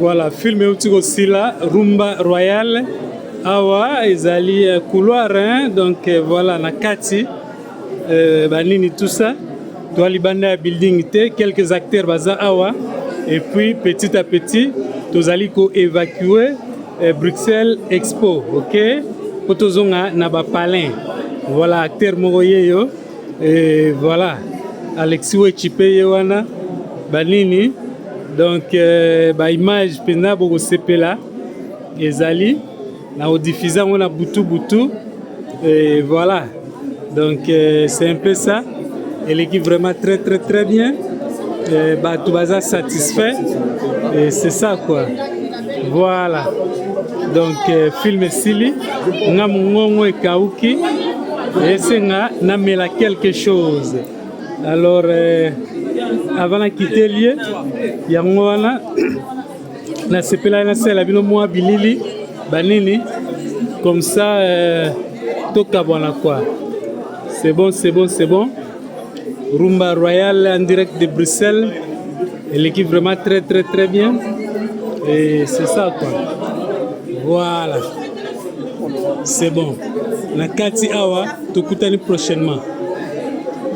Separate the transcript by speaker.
Speaker 1: Voilà, film euti kosila Rumba Royal awa ezali euh, couloir hein? Donc euh, voilà na kati euh, banini tout ça toa libanda ya building te, quelques acteurs baza awa et puis petit à petit tozali ko évacuer Bruxelles Expo, ok, po tozonga na bapalin. Voilà acteur moko yeyo et voilà Alexis Wechi mpe ye wana banini. Donc baimage mpenza bokosepela, ezali na kodiffuze yango na butu butu et voilà. Donc c'est un peu ça, eleki vraiment très très très bien, bato baza satisfait et c'est ça quoi. Voilà, donc film esili, nga mongongo ekauki, esenga namela quelque chose. Alors avant nakite lie yango wana, nasepelaki nasalela bino mwa bilili banini comme ça, tokabwana quoi. C'est bon, c'est bon, c'est bon. Rumba Royal en direct de Bruxelles eleki vraiment très très très bien et c'est ça quoi. Voilà, c'est bon, na kati awa tokutani prochainement.